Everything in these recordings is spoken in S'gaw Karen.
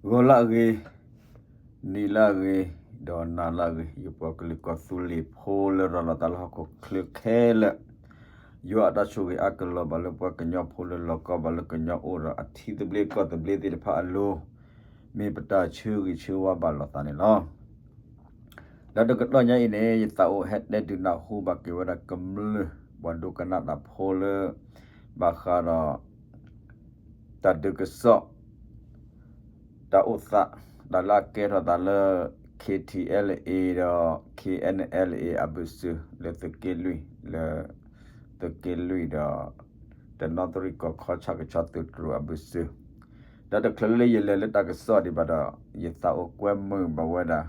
ဂီၤလၢအဂ့ၤ, နံၤလၢအဂ့ၤ, ဒီးနၤလၢအဂ့ၤ, ယပှၤကလုာ်ကီၢ်သူလ့ၤဖိလၢရၤလီၤသးလၢဟီၣ်ခိၣ်ချၢခဲလၢာ်, ယွၤအတၢ်ဆိၣ်ဂ့ၤအါကလီၤဘၣ်လၢပှၤကညီဖိလၢလီၤကီဘၣ်လၢကညီအိၣ်ဒီးအထံသဘျ့ကီၢ်သဘျ့သ့ၣ်တဖၣ်အလိၤ, မ့ၢ်ပတၢ်ဆၢဂ့ၤဆၢဝါဘၣ်လိာ်သးန့ၣ်လီၤ. ဒီးတကတီၢ်ညါအံၤန့ၣ် ယသးအိၣ်ဟဲတဲဒုးနၢ်ဟူဘၣ်က့ၤဝဲဒၣ်ကမျၢၢ်ပှၤဒိကနၣ်တၢ်ဖိလၢ ဘၣ်ဃးဒီး တၢ်ဒုးကစီၣ် တၢ်အိၣ်သး တၢ်လၢအကဲထီၣ်သးလၢ K T L A ဒီး K N L A အဘၢၣ်စၢၤ လၢသုးက့လွံၢ် လၢ သုးက့လွံၢ်ဒီး တနီသရံၣ်ကီၢ်ခီဆၣ်ကဆီသုးတြိၤအဘၢၣ်စၢၤ, ဒီးတချုးလၢယလဲၤလၢတၢ်ကစီၣ်ဒံးဘၣ်ဒီး ယသးအိၣ်ကွဲမုာ်ဘၣ်ဝဲဒၣ်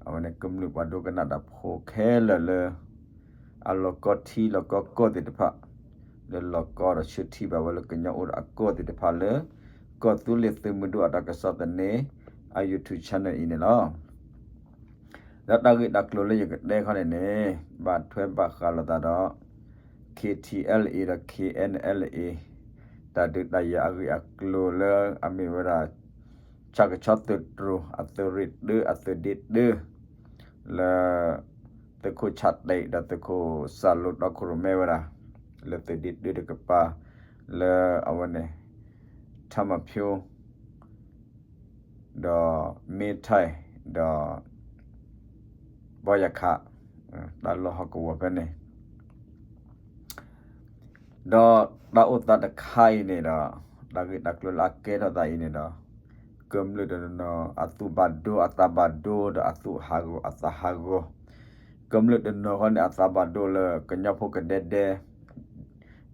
အဝဲန့ၣ်ကမျၢၢ်ပှၤဒိကနၣ်တၢ်ဖိခဲလၢာ်လၢ အလီၤကီထံလီၤကီကီၢ်သ့ၣ်တဖၣ် လၢလီၤကီဒီးဆၢထံၣ်ဘၣ်ဝဲလၢကညီအိၣ်ဒီးအကီၢ်သ့ၣ်တဖၣ်လၢ ကီၢ်သူလ့ၤသုးမုၢ်ဒိၣ်အတၢ်ကစီၣ်သန့ အ YouTube channel အံၤန့ၣ်လီၤ. ဒီးတၢ်ဂ့ၢ်တၢ်ကျိၤလၢယကတဲခီန့ၣ်န့ၣ် ဘၣ်ထွဲဘၣ်ဃးလိာ်သးဒီး K T L A ဒီး K N L A တၢ်ဒုးတၢ်ယၤအဂ့ၢ်အကျိၤလၢအမ့ၢ်ဝဲဒၣ် ဆၣ်ကဆီသုးတြိၤအသုးရ့ၣ်တၢအသုးဒ့တၢ လၢ သုးခိၣ်ဆၣ်တဲးဒီးသုးခိၣ်စၢ်လိတီခိၣ်ရိၣ်မဲဝဲဒၣ် လၢသုးဒ့တၢတကပၤ လၢအဝဲန့ၣ် ထၢမၤဖၠိ ဒီးမ့ၢ်ထဲး ဒီး ဘီယၤခး တၢ်လီၢ်ဟီၣ်ကဝီၤဖဲန့ၣ် ဒီးတၢ်အိၣ်သးတခါအံၤန့ၣ်ဒီး တၢ်ဂ့ၢ်တၢ်ကျိၤလၢအကဲထီၣ်သးအံၤန့ၣ်ဒီး ကမျၢၢ်တနီၤနီၤ အသူၣ်ဘၣ်ဒိအသးဘၣ်ဒိ ဒီးအသူၣ်ဟးဂီၤအသးဟးဂီၤ, ကမျၢၢ်တနီၤဃီန့ၣ် အသးဘၣ်ဒိလၢကညီဖိကဒဲဒဲ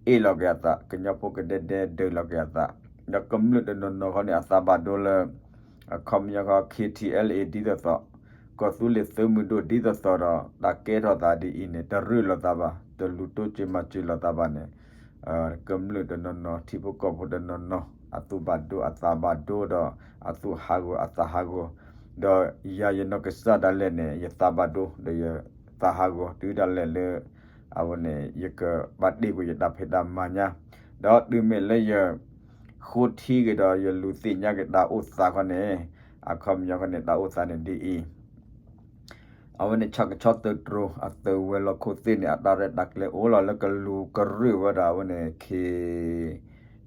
အ့ၣ်လီၤက့ၤအသး, ကညီဖိကဒဲဒဲဒုးလီၤက့ၤအသး, ဒီးကမျၢၢ်တနီၤနီၤဃီန့ၣ် အသးဘၣ်ဒိလၢ အခီပညီဃီ K T L A ဒ်သိးသိး, ကီၢ်သူလ့ၤသုးမုၢ်ဒိၣ်ဒ်သိးသိးဒီး တၢ်ကဲထီၣ်သးဒ်အံၤန့ၣ် တရ့လိာ်သးဘၣ်, တလူၤတိစၢၤမၤစၢၤလိာ်သးဘၣ်န့ၣ် ကမျၢၢ်တနီၤနီၤ ထံဖိကီၢ်ဖိတနီၤနီၤ အသူၣ်ဘၣ်ဒိအသးဘၣ်ဒိဒီး အသူၣ်ဟးဂီၤအသးဟးဂီၤ, ဒီးယၤယနီၢ်ကစၢ်ဒၣ်လဲာ်န့ၣ် ယသးဘၣ်ဒိ ဒီးယသးဟးဂီၤ တုၤဒၣ်လဲာ်လၢ အဝဲန့ၣ် ယကဘၣ်တ့ၢ်ကွံာ်ယတၢ်ဖံးတၢ်မၤညါ, ဒီးတုၤမ့ၢ်လၢယ ဃိထံက့ၤဒီးယလူၤသ့ၣ်ညါက့ၤတၢ်အိၣ်သးခီန့ၣ်, အခီပညီခီန့ၣ် တၢ်အိၣ်သးန့ၣ်ဒ်အံၤ, အဝဲန့ၣ် ဆၣ်ကဆီသုးတြိၤအသုးဝဲၤလီၢ်ခိၣ်သ့ၣ်န့ၣ် အတၢ်ရဲၣ်တၢ်ကျဲၤအိၣ်လီၤလၢကလူၤကရ့ၣ်ဝဲဒၣ်အဝဲန့ၣ် K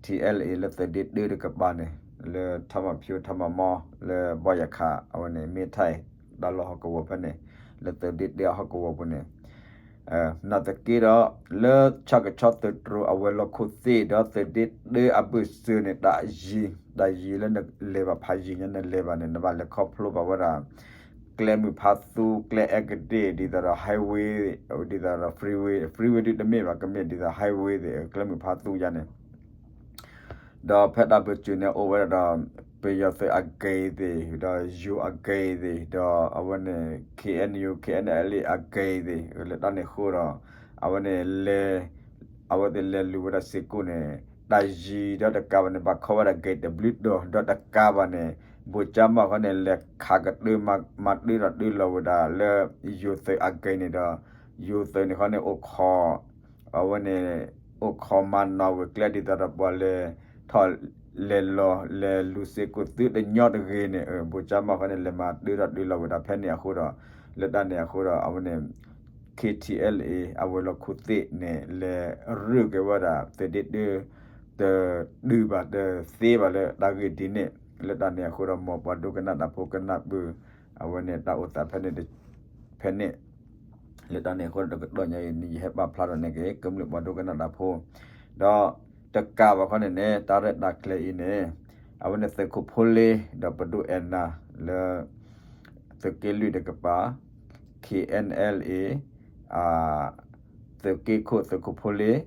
T L A လၢသုးဒ့တၢတကပၤန့ၣ်, လၢထၢမၤဖၠိထၢမၤမီ လၢဘီယၤခး အဝဲန့ၣ် မ့ၢ်ထဲး တၢ်လီၢ်ဟီၣ်ကဝီၤဖဲန့ၣ်, လၢသုးဒ့တၢအဟီၣ်ကဝီၤပူၤန့ၣ် နာ်သက့ဒီး လၢဆၣ်ကဆီသုးတြိၤအဝဲၤလီၢ်ခိၣ်သ့ၣ်ဒီးသုးဒ့တၢအဘၢၣ်စၢၤန့ၣ် တၢ်ယံၤ, တၢ်ယံၤလၢနလဲၤဘၣ်ဖးယံၤညါနလဲၤဘၣ်န့ၣ် နဘၣ်လဲၤခီဖျိဘၣ်ဝဲဒၣ် ကျဲမုၢ်ဖးသူ ကျဲအဲကဒ့ၣ် ဒ်သိးဒီး highway ဒ်သိးဒီး freeway, freeway ဒုတမ့ၢ်ဘၣ် ကမ့ၢ်ဒ်သိး highway သ့ၣ် ကျဲမုၢ်ဖးသူယါန့ၣ် ဒီးဖဲတၢ်ဘၢၣ်စၢၤန့ၣ် အိၣ်ဝဲဒၣ်ဒီး ပယီၤသုးအဂ့ၤသ့ၣ်, ဒီးယိၤအဂ့ၤသ့ၣ်, ဒီးအဝဲန့ၣ် K N U, K N L A အဂ့ၤသ့ၣ်, လၢတၢ်န့ၣ်အဃိဒီး အဝဲန့ၣ်လဲၤ, အဝဲသ့ၣ်လဲၤလူၤဝဲဒၣ်စ့ၢ်ကီးန့ၣ် တၢ်ယံၤဒီးတကးဘၣ်န့ၣ် ဘၣ်ခီဝဲဒၣ်ဂ့ၤတဘျုးတီၤ ဒီးတကးဘၣ်န့ၣ် ဘိၣ်ကၠါမီၢ်ခီန့ၣ် လဲၤခးကတၢၢ်မၤတၢ်ဒီးတၢ်လီၤဝဲဒၣ်လၢ ယိၤသုးအဂ့ၤန့ၣ်ဒီး ယိၤသုးန့ၣ်ခီန့ၣ် အိၣ်ခိး အဝဲန့ၣ် အိၣ်ခိးမၤနီၣ်ဝဲကျဲဒ်သိးဒီးပှၤလဲၤထီၣ်လဲၤလီၤ လဲၤလူၤစ့ၢ်ကီးသုတညီတဂ့ၤန့ၣ် ဘိၣ်ကၠါမီၢ်ခီန့ၣ် လဲၤမၤတၢ်ဒီးတၢ်လီၤဝဲဒၣ်ဖဲန့ၣ်အဃိဒီး လၢတၢ်န့ၣ်အဃိဒီး အဝဲန့ၣ် K T L A အဝဲၤလီၢ်ခိၣ်သ့ၣ်န့ၣ် လဲၤရူၢ်က့ၤဝဲဒၣ်သုးဒ့တၢ တဒုးဘၣ်တသ့ဘၣ်လၢတၢ်ဂ့ၢ်ဒ်န့ၣ် လၢတၢ်န့ၣ်အဃိဒီး မ်ပှၤဒိကနၣ်တၢ်ဖိကနၣ်ဘၣ် အဝဲန့ၣ်တၢ်အိၣ်သးဖဲန့ၣ် ဖဲန့ၣ် လၢတၢ်န့ၣ်အဃိဒီး တကတီၢ်ညါအံၤန့ၣ် ယဟဲပာ်ဖျါထီၣ်န့ၢ်က့ၤ ကမျၢၢ်ပှၤဒိကနၣ်တၢ်ဖိ ဒီးတကးဘၣ်ခီန့ၣ်န့ၣ် တၢ်ရဲၣ်တၢ်ကျဲၤအံၤန့ၣ် အဝဲန့ၣ်သုးခိၣ်ဖိလ့ ဒီးပဒိၣ်အဲၣ်နၤ လၢ သုးက့လွံၢ်တကပၤ K N L A သုးက့ခိၣ်သုးခိၣ်ဖိလ့ ဒီး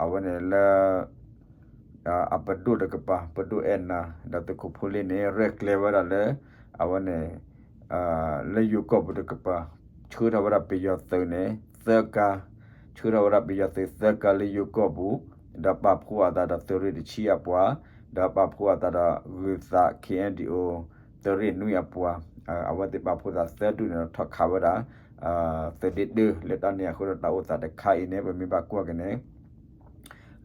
အဝဲန့ၣ်လၢ အပဒိၣ်တကပၤ ပဒိၣ်အဲၣ်နၤ ဒီးသုးခိၣ်ဖိလ့န့ၣ် ရဲၣ်ကျဲၤဝဲဒၣ်လၢ အဝဲန့ၣ် လၢယိၤကီၢ်ပူၤတကပၤ ဆှၢထီၣ်ဝဲဒၣ်ပယီၤသုးန့ၣ် သၢကါ, ဆှၢထီၣ်ဝဲဒၣ်ပယီၤသုးသၢကါလၢယိၤကီၢ်ပူၤ ဒီးပာ်ဖှိၣ်အသးဒီးသုးရ့ၣ်တဆံအပှၤ ဒီးပာ်ဖှိၣ်အသးဒီးဂုၢ်သး K N D O သုးရ့ၣ်နွံအပှၤ အဝဲသ့ၣ်ပာ်ဖှိၣ်သးသၢဒူၣ်န့ၣ်ဒီး ထီၣ်ခးဝဲဒၣ် သုးဒ့တၢ လၢတၢ်န့ၣ်အဃိဒီး တၢ်အိၣ်သးတခါအံၤန့ၣ် ပမ့ၢ်ဘၣ်ကွၢ်က့ၤန့ၣ်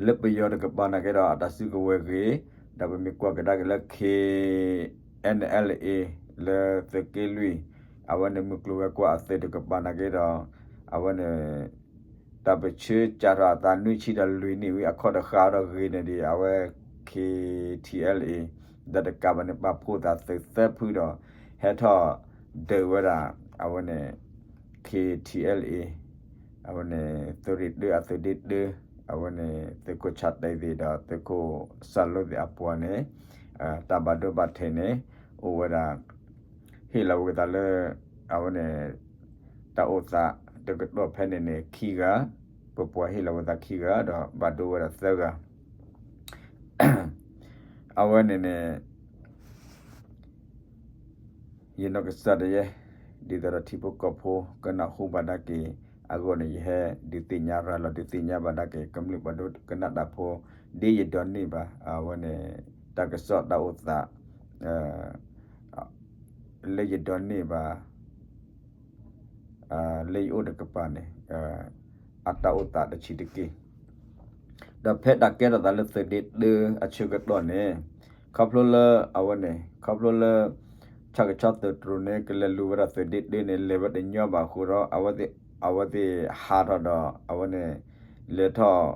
လၢပယီၤတကပၤနာ်က့ဒီး အတၢ်စုကဝဲၤဂ့ၤ, ဒီးပမ့ၢ်ကွၢ်ကဒါက့ၤလၢ K N L A လၢသုးက့လွံၢ် အဝဲန့ၣ်မုၢ်ကျိၤဝဲၤကွာ်အသုးတကပၤနာ်က့ဒီး အဝဲန့ၣ် တၢ်ပၢၢ်ဆၢစးထီၣ်အသးနွံဆံဒီးလွံၢ်နံၣ်ဝံၤ အခီၣ်တဃာ်ဒီးဂ့ၤန့ၣ်ဒံး အဝဲ K T L A ဒီးတကးဘၣ်န့ၣ် ပာ်ဖှိၣ်သးသုးသၢဖုဒီး ဟဲထီၣ်ဒုးဝဲဒၣ် အဝဲန့ၣ် K T L A အဝဲန့ၣ် သုးရ့ၣ်တၢအသုးဒ့တၢ အဝဲန့ၣ် သုးခိၣ်ဆၣ်တဲသ့ၣ်ဒီး သုးခိၣ်စၢ်လိသ့ၣ်အပှၤန့ၣ် တၢ်ဘၣ်ဒိဘၣ်ထံးန့ၣ် အိၣ်ဝဲဒၣ် ဟ့ၣ်လီၤဝဲသးလၢ အဝဲန့ၣ် တၢ်အိၣ်သးတကတီၢ်ဖဲန့ၣ်န့ၣ် ခံဂၤ ပပှၤဟ့ၣ်လီၤဝဲသးခံဂၤ ဒီးဘၣ်ဒိဝဲဒၣ်သၢဂၤ အဝဲန့ၣ်န့ၣ် ယနီၢ်ကစၢ်ဒၣ်ယဲ ဒ်သိးဒီးထံဖိကီၢ်ဖိကနၢ်ဟူဘၣ်ဒၣ်က့ၤအဂီၢ်န့ၣ် ယဟဲဒုးသ့ၣ်ညါရၤလီၤ ဒုးသ့ၣ်ညါဘၣ်ဒၣ်က့ၤ ကမျၢၢ်ပှၤဒိကနၣ်တၢ်ဖိ ဒ်ယဒိးန့ၢ်ဘၣ် အဝဲန့ၣ် တၢ်ကစီၣ်တၢ်အိၣ်သး လၢယဒိးန့ၢ်ဘၣ် လၢယအိၣ်တကပၤန့ၣ် အတၢ်အိၣ်သးတဆံးတက့ၢ်. ဒီးဖဲတၢ်ကဲထီၣ်သးလၢသုးဒ့တၢအဆၢကတီၢ်န့ၣ် ခီဖျိလၢအဝဲန့ၣ် ခီဖျိလၢ ဆၣ်ကဆီသုးတြိၤန့ၣ် ကလဲၤလူၤဝဲဒၣ်သုးဒ့တၢန့ၣ် လဲၤဝဲတညီဘၣ်အဃိဒီး အဝဲသ့ၣ်ဟးထီၣ်ဒီး အဝဲန့ၣ် လဲၤထီၣ်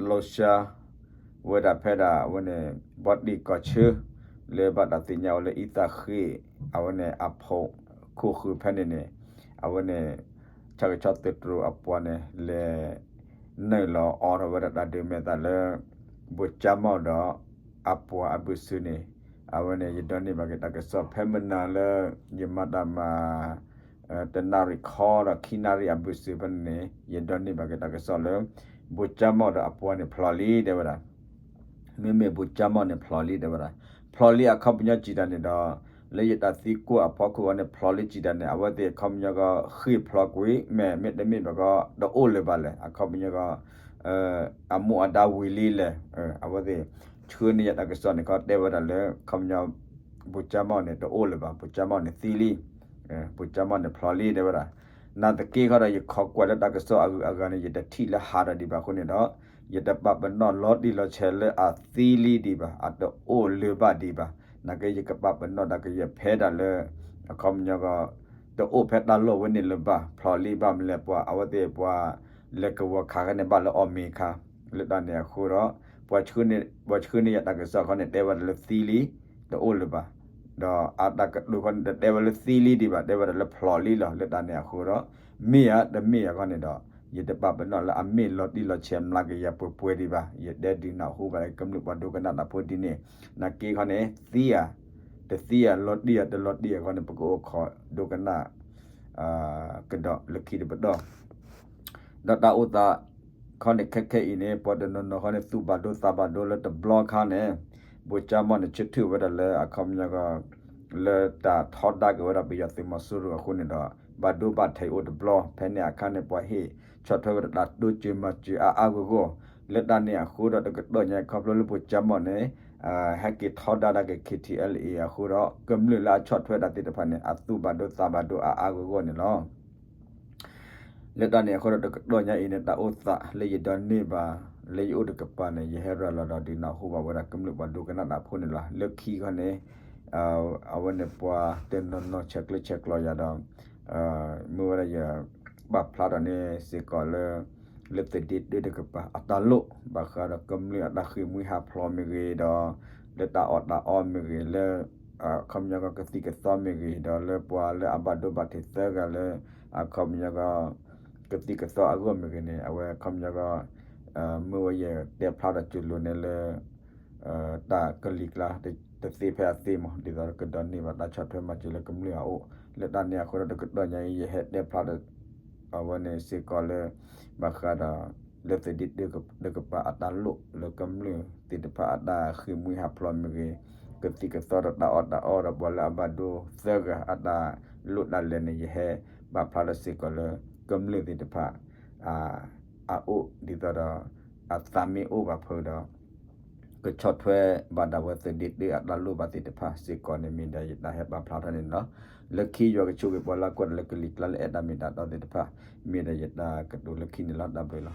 လီၤဆှါ ဝဲဒၣ်ဖဲဒၣ်အဝဲန့ၣ် ဘီတံၢ်ကီၢ်ဆၢ လၢဘၣ်တၢ်သ့ၣ်ညါအီၤလၢအံသၣ်ဃ့ၣ် အဝဲန့ၣ်အဖီခိၣ်ဃုာ်ဖဲန့ၣ်န့ၣ် အဝဲန့ၣ် ဆၣ်ကဆီသုးတြိၤအပှၤန့ၣ် လဲၤနုာ်လီၤအိးထီၣ်ဝဲဒၣ်တၢ်ဒုးမဲာ်သၣ်လၢ ဘိၣ်ကၠၢ်မီၣ်ဒီး အပှၤအဘၢၣ်စၢၤန့ၣ် အဝဲန့ၣ် ယဒိးန့ၢ်ဘၣ်က့ၤတၢ်ကစီၣ် ဖဲမနၤလၢ ယမၤတၢ်မၤ တနၣ်ရံၣ်ခီဒီးခံနၣ်ရံၣ်အဘၢၣ်စၢၤဖဲန့ၣ်န့ၣ် ယဒိးန့ၢ်ဘၣ်က့ၤတၢ်ကစီၣ်လၢ ဘိၣ်ကၠၢ်မီၣ်ဒီးအပှၤန့ၣ်ဖျိးလံ တဲဝဲဒၣ် မ့မ့ၢ်ဘိၣ်ကၠၢ်မီၣ်န့ၣ်ဖျိးလံ တဲဝဲဒၣ် ဖျိးလံအခီပညီစံးတၢ်န့ၣ်ဒီး လၢယတၢ်သံကွၢ်အဖီခိၣ်အီၤန့ၣ် ဖျိးလံစံးတၢ်န့ၣ် အဝဲသ့ၣ်အခီပညီကီး ဃ့ၢ်ဖျိးကွံာ် မ့မ့ၢ်တမ့ၢ်ဘၣ်ကီး တအိၣ်လၢၤဘၣ်လဲၣ် အခီပညီကီး အမူအဒါဝံၤလံလဲၣ် အဝဲသ့ၣ် ဆှၢန့ၢ်ယၤတၢ်ကစီၣ်န့ၣ် ခီတဲဝဲဒၣ်လၢ အခီပညီ ဘိၣ်ကၠၢ်မီၣ်န့ၣ် တအိၣ်လၢၤဘၣ် ဘိၣ်ကၠၢ်မီၣ်န့ၣ်သံလံ ဘိၣ်ကၠၢ်မီၣ်န့ၣ်ဖျိးလံ တဲဝဲဒၣ် နာ်သက့ခီဒီး ယခိးကွၢ်လၢတၢ်ကစီၣ်အဂုၤအဂၤန့ၣ် ယတထံၣ်လၢဟးထီၣ်ဒံးဘၣ်အဃိန့ၣ်ဒီး ယတပာ်ပနီၣ်လီၤတံၢ်လီၤဆဲးလၢအသံလံဒံးဘၣ် အတအိၣ်လၢၤဘၣ်ဒံးဘၣ် နာ်က့ယကပာ်ပနီၣ်ဒၣ်ကယဲၢ်ဖဲဒၣ်လၢ အခီပညီကီး တအိၣ်ဖဲတၢ်လီၢ်ဝဲန့ၣ်လၢၤဘၣ် ဖျိးလံဘၣ်မလဲၣ်ပှၤ အဝဲသ့ၣ်ပှၤ လဲၤကဝီၤခးခဲန့ၣ်ဘၣ်လၢအီၣ်မ့ၤခါ လၢတၢ်န့ၣ်အဃိဒီး ပှၤဆှၢန့ၢ်ယၤတၢ်ကစီၣ်ခီန့ၣ် တဲဝဲဒၣ်လၢသံလံ တအိၣ်လၢၤဘၣ် ဒီးအတၢ်ကတိၤခီန့ၣ် တတဲဝဲလၢသံလံဒံးဘၣ် တဲဝဲဒၣ်လၢဖျိးလံလီၤ လၢတၢ်န့ၣ်အဃိဒီး မ့ၢ်ဧါတမ့ၢ်ဧါခီန့ၣ်ဒီး ယတပာ်ပနီၣ်လၢအမ့ၢ်လီၤတံၢ်လီၤဆဲးမျးကယၤပှဲၤပှဲၤဒံးဘၣ် ယတဲဒုးနၢ်ဟူဘၣ်ကမျၢၢ်ပှၤဒိကနၣ်တၢ်ဖိဒ်န့ၣ် နာ်က့ခီန့ၣ် သံဧါ တသံဧါ လီၤတံၢ်ဧါ တလီၤတံၢ်ဧါခီန့ၣ် ပကအိၣ်ခိးဒိကနၣ် ကဒီးလၢခံတပတီၢ် ဒီးတၢ်အိၣ်သးခီန့ၣ် ခဲခဲအံၤန့ၣ် ပှၤတနီၤနီၤခီန့ၣ် သူၣ်ဘၣ်ဒိသးဘၣ်ဒိလၢတဘျီခါန့ၣ် ဘိၣ်ကၠၢ်မီၣ်န့ၣ် ဆၢထၢၣ်ဝဲဒၣ်လၢအခီပညီကီး လၢတၢ်ထီဒါက့ၤဝဲဒၣ်ပယီၤသုးမီၤစိရိၤအဃိန့ၣ်ဒီး ဘၣ်ဒိဘၣ်ထံးအိၣ်တဘျီ ဖဲန့ၣ်အခါန့ၣ် ပှၤဟ့ၣ်ဆီၣ်ထွဲဝဲဒၣ်တၢ်တိစၢၤမၤစၢၤအါအါဂီၢ်ဂီၢ် လၢတၢ်န့ၣ်အဃိဒီးတကတီၢ်ညါ ခီဖျိလၢဘိၣ်ကၠၢ်မီၣ်န့ၣ် ဟဲက့ၤထီဒါဒၣ်က့ၤ K T L A အဃိဒီး ကမျၢၢ်လၢအဆီၣ်ထွဲဒၣ်သ့ၣ်တဖၣ်န့ၣ် အသူၣ်ဘၣ်ဒိသးဘၣ်ဒိအါအါဂီၢ်ဂီၢ်န့ၣ်လီၤ. လၢတၢ်န့ၣ်အဃိဒီးတကတီၢ်ညါအံၤန့ၣ် တၢ်အိၣ်သးလၢယဒိးန့ၢ်ဘၣ် လၢယအိၣ်တကပၤန့ၣ် ယဟဲရၤလီၤဒီးဒုးနၢ်ဟူဘၣ်ဝဲဒၣ်ကမျၢၢ်ပှၤဒိကနၣ်တၢ်ဖိန့ၣ်လီၤ. လၢခံခီန့ၣ် အဝဲန့ၣ်ပှၤတနီၤနီၤဆဲးကျၢဆဲးကျိးယၤဒီး မ့ၢ်ဝဲဒၣ်ယ ပာ်ဖျါထီၣ်န့ၣ်စ့ၢ်ကီးလၢ လၢသုးဒ့တၢတကပၤအတၢ်လိၣ် ဘၣ်ဃးဒီးကမျၢၢ်အတၢ်ဃ့ၢ်မှံဟးဖျိးမ့ၢ်ဂ့ၤဒီး လၢတၢ်အီၣ်တၢ်အီမ့ၢ်ဂ့ၤ လၢ အခီပညီကီးကသံၣ်ကသီမ့ၢ်ဂ့ၤ ဒီးလၢပှၤလၢအဘၣ်ဒိဘၣ်ထံးသၢဂၤလၢ အခီပညီကီး ကသံၣ်ကသီအဂီၢ်မ့ၢ်ဂ့ၤန့ၣ် အဝဲအခီပညီကီး မ့ၢ်ဝဲယတဲဖျါထီၣ်စၢၤလိာ်န့ၣ်လၢ တၢ်ကလံၤကျါ တသ့ဖဲအသ့မး ဒ်သိးကဒိးန့ၢ်ဘၣ်တၢ်ဆီၣ်ထွဲမၤစၢၤလၢကမျၢၢ်အအိၣ် လၢတၢ်န့ၣ်အဃိဒီးတကတီၢ်ညါအံၤ ယဟဲတဲဖျါထီၣ် အဝဲန့ၣ်စ့ၢ်ကီးလၢ ဘၣ်ဃးဒီး လၢသုးဒ့တၢတကပၤအတၢ်လိၣ် လၢကမျၢၢ်သ့ၣ်တဖၣ်အတၢ်ဃ့ၢ်မှံဟးဖျိးမ့ၢ်ဂ့ၤ ကသံၣ်ကသီဒီးတၢ်အီၣ်တၢ်အီဒီးပှၤလၢအဘၣ်ဒိသၢဂၤအတၢ်လိၣ်တၢ်လဲၤန့ၣ် ယဟဲပာ်ဖျါထီၣ်စ့ၢ်ကီးလၢ ကမျၢၢ်သ့ၣ်တဖၣ် အအိၣ်ဒ်သိးဒီး အသးမ့ၢ်အိၣ်ဘၣ်ဖုးဒီး ကဆီၣ်ထွဲဘၣ်ဒၣ်ဝဲသုးဒ့တၢအတၢ်လိၣ်ဘၣ်သ့ၣ်တဖၣ်စ့ၢ်ကီးန့ၣ် မ့ၢ်ဒၣ်ယတၢ်ဟဲပာ်ဖျါထီၣ်န့ၣ်လီၤ. လၢခံယွၤကဆိၣ်ဂ့ၤပှၤလၢကွၢ်တၢ်လၢကလံၤကျါလၢအဲၣ်တၢ်မ့ၢ်တၢ်တီသ့ၣ်တဖၣ် မ့ၢ်ဒၣ်ယတၢ်ကတိၤလၢခံန့ၣ်လီၤ. တၢ်ဘျုးလီၤ.